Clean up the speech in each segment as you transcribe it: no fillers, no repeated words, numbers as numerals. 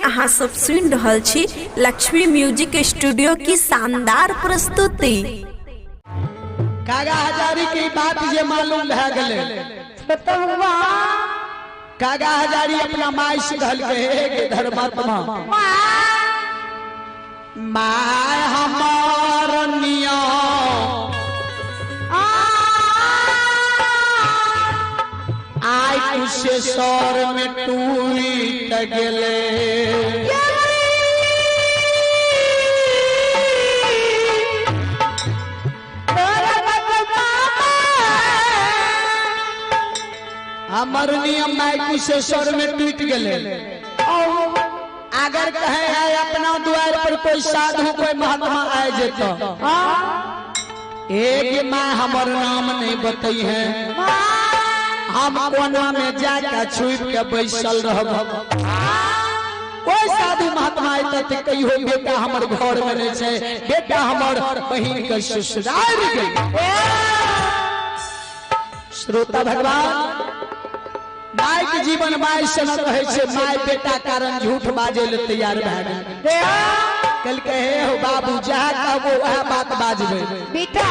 अहाँ सब सुन रहल छी लक्ष्मी म्यूजिक स्टूडियो की शानदार प्रस्तुति। कागा हजारी के बात जे मालूम भए गेलै। कागा हजारी अपना माय से कहलकै, हे गे धर्मात्मा my, हमार नियम आइ कुशेश्वर में टूट गेले। हमर नियम my Kusheshwar में टूट गेले। अगर कहे है अपना द्वार पर कोई साधु कोई महात्मा आए जेतो, एक माँ हमर नाम नहीं बतई है, हम कोना में जाके छुप के बैसल रहब। कोई साधु महात्मा आए तो कहियो बेटा हमर घर में नहीं छै, बेटा हमर बहिन के ससुराल गेल। श्रोता भगवान, my के जीवन my से न रहे छै, my बेटा कारण झूठ बाजे ले तैयार भए गेल। कहलकै हे हो बाबू, जहाँ कहबो वएह बात बाजबै। बेटा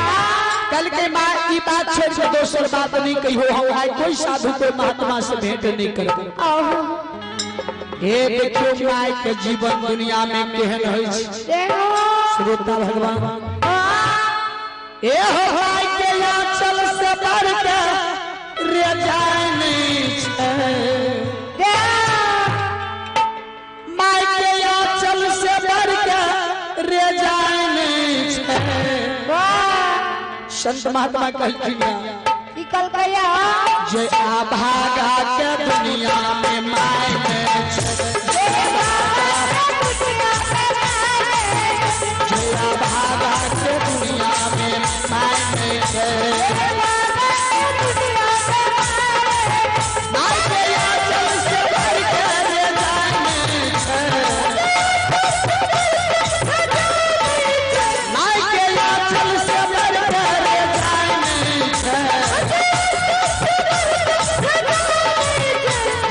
कहलकै my ई बात छोड़ के दोसर बात नहीं कहियो, हम आइ कोई साधु कोई महात्मा से भेंट नहीं करबै। हे देखियो my के जीवन दुनिया में केहन होइ छै। श्रोता भगवान, ए हो my के आंचल से बढ़ के रे जाय नहीं छै, my के आंचल से बढ़ के रे जाय नहीं छै। संत महात्मा कहलखिन जे आभागा के दुनिया में my नहीं छै, जे आभागा के दुनिया में my नहीं छै। My के आंचल से बढ़ के रे जाय नहीं छै, my के आंचल से बढ़ के रे जाय नहीं छै।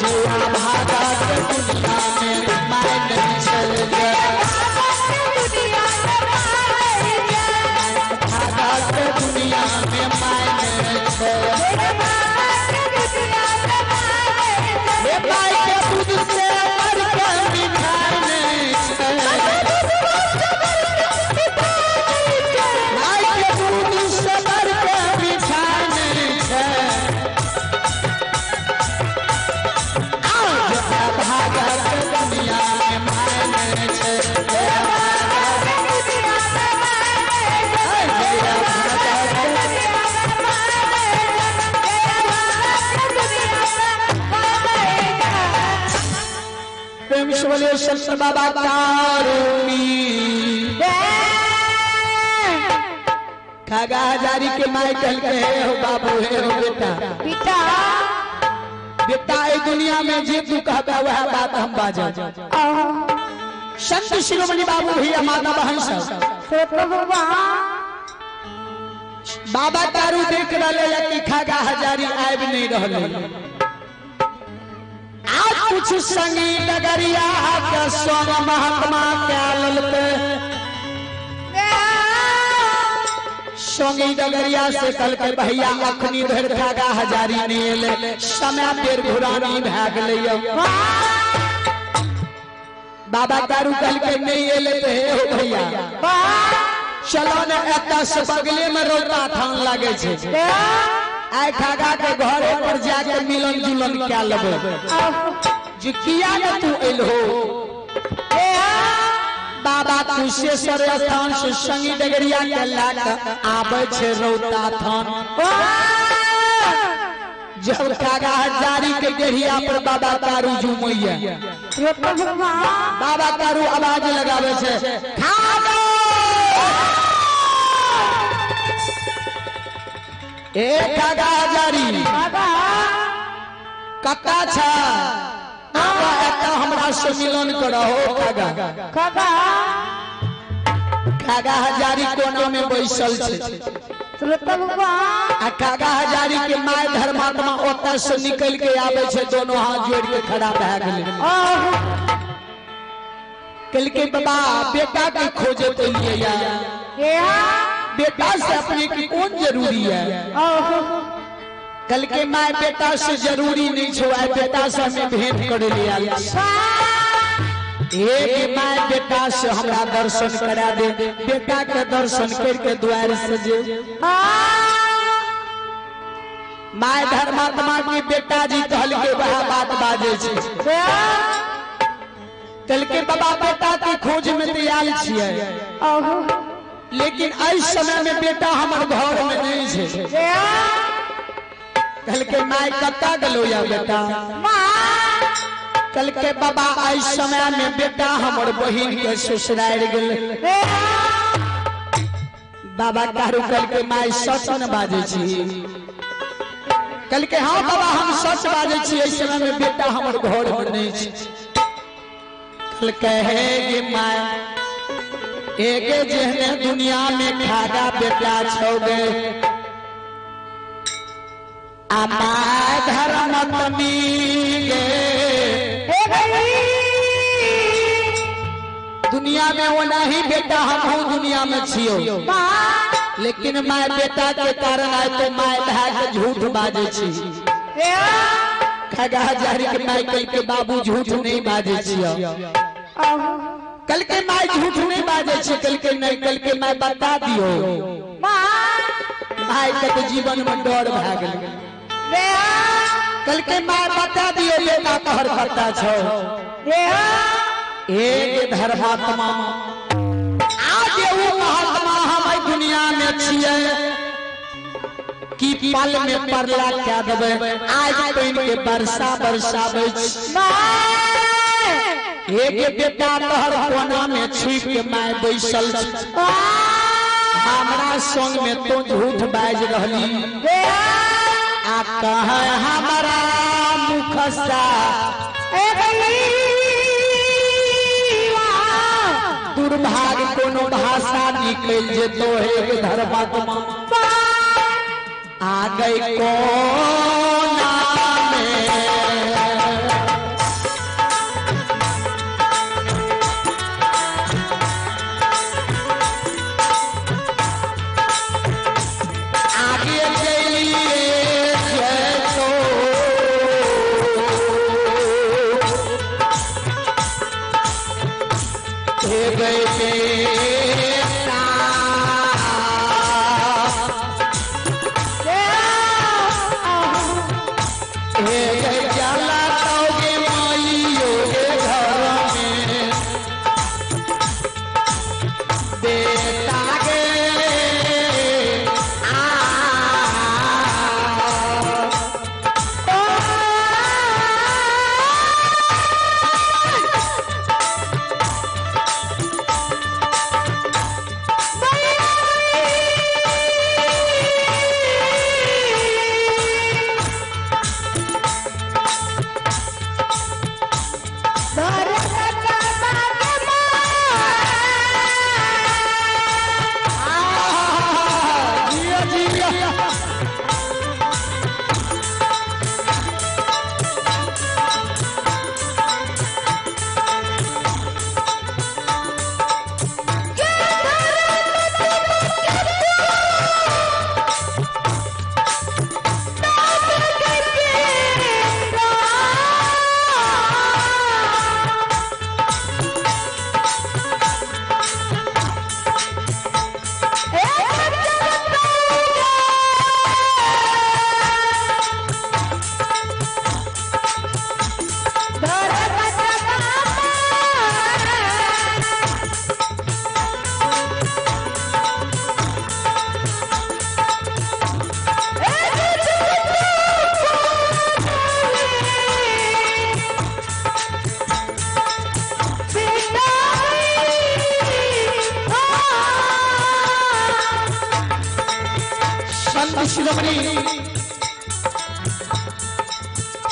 जे आभागा के दुनिया में my नहीं छै, भागा के दुनिया में my नहीं छै। हे my के दूध से बढ़ के मिठाई नहीं छै, my के दूध से बढ़ के मिठाई नहीं छै। आओ जे भागा के दुनिया में my नहीं छै, प्रेम से बोलिए संत बाबा कारूनी। खागा हजारी के my कहलकै हे हो बाबू, हे हो बेटा, बेटा बेटा ए दुनिया में जे तू कहबे वह बात हम बाजब। संत शिरोमणि बाबू भैया माता बहन सब बाबा तारू देख रहे कि खागा हजारी आबि नहीं रहले। आज कुछ संगी डगरिया के संग महात्मा के ललके, संगी डगरिया से कहलकै भैया अखनी धरि खागा हजारी नहीं एलै, समय बेर घुरानी भए गेलै। बाबा तारू कहलकै नहीं एलै तो हे हो भैया चलो ने एतऽ से बगले में रौता थान लागे छै, आइ खागा के घरे पर जाके मिलन जुलन क्या लेबै। जे किया ने तू एलहो? बाबा कुशेश्वर स्थान से संगी डगरिया के लए के आबै छै रौता थान। जब खागा हजारी के डेढ़िया पर बाबा तारू झूमैया, बाबा तारू आवाज लगाबै छै, खागा ए खागा हजारी कत्ता छा, आबा एतऽ हमरा से मिलन करहो। खागा खागा हजारी कोना में बैसल छै। आ कागा हजारी के my धर्मात्मा ओतऽ से निकल के आबै छै, दोनों हाथ जोड़ के खड़ा भए गेलै। कल के बाबा बेटा के खोजे तो लिए या बेटा से अपने की कौन जरूरी है। कल के माय बेटा से जरूरी नहीं छो, आए बेटा से हमें भेंट कर लिया। एक my बेटा से हमरा दर्शन करा दे, बेटा के दर्शन करके द्वार सजे। My धर्मात्मा की बेटा जी कहल के वह बात बाजे छे। कल के बाबा बेटा के खोज में तैयार छिए, लेकिन इस समय में बेटा हमारे घर में नहीं छे। कल के my कत्ता गलो या बेटा? कल के बाबा इस समय में बेटा हमर बहिन के ससुराल गेल। बाबा कहू कल के my सच न बाजे छी। कल के हाँ बाबा हम सच बाजे छी, इस समय में बेटा हमर घर में नहीं छी। कल कहे गे my एके जेहने दुनिया में खागा बेटा छौ गे, आ my धर्म तमी गे। दुनिया में वो नहीं बेटा हम दुनिया में छियो, लेकिन my बेटा के कारण आए तो my भाई के झूठ बाजे छी। खगा हजारी के my कल के बाबू झूठ नहीं बाजे छियो। कल के my झूठ नहीं बाजे छी, कल के नहीं, कल के my बता दियो। My के तो जीवन में डर भा गेल। कल के my बता दियो बेटा तोहर पता छो। एक धर्मात्मा आज वो महात्मा हम दुनिया में छिए कि पल में परला क्या देवे, आज पानि के वर्षा बरसाबै। एक बेटा तोहर कोना में छिप के my बैसल, हमरा संग में तो झूठ बाज रहली। आ कह हमारा मुखसा दुर्भाग कोनो भाषा निकल जेतो हे धर्मात्मा। आ गई कोना में आगे चलिए तो गए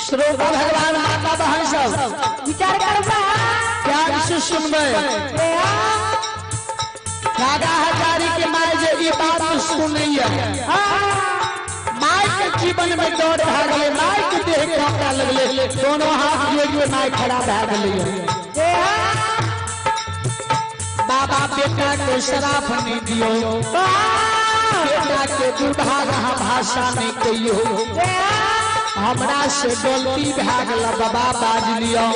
श्रोता भगवान माता बहन सब विचार करबा प्यार से सुनबे। दादा हजारी के my जे ई बात सुनैया, my के जीवन में डर भा गेलै, my के देह कांपा लगले, दोनों हाथ जोड़ के my खड़ा भा गेलै। बेटा के शराफ नहीं दियो, बेटा के दुर्भाग भाषा नहीं कहियो, हमरा से गलती भए गेल बाबा बाज लियो।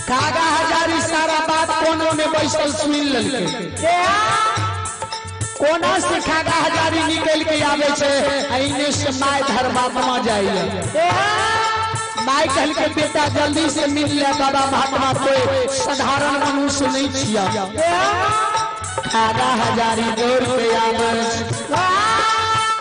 कागा हजारी सारा बात कोनो में बैसल सुन लेलकै। कोना से खागा हजारी निकल के आवे छे, अइने से my धर्मात्मा जाइए। My कहल के बेटा जल्दी से मिल ले बाबा महात्मा, कोई साधारण मनुष्य नहीं छिया। खागा हजारी दौड़ के आवे।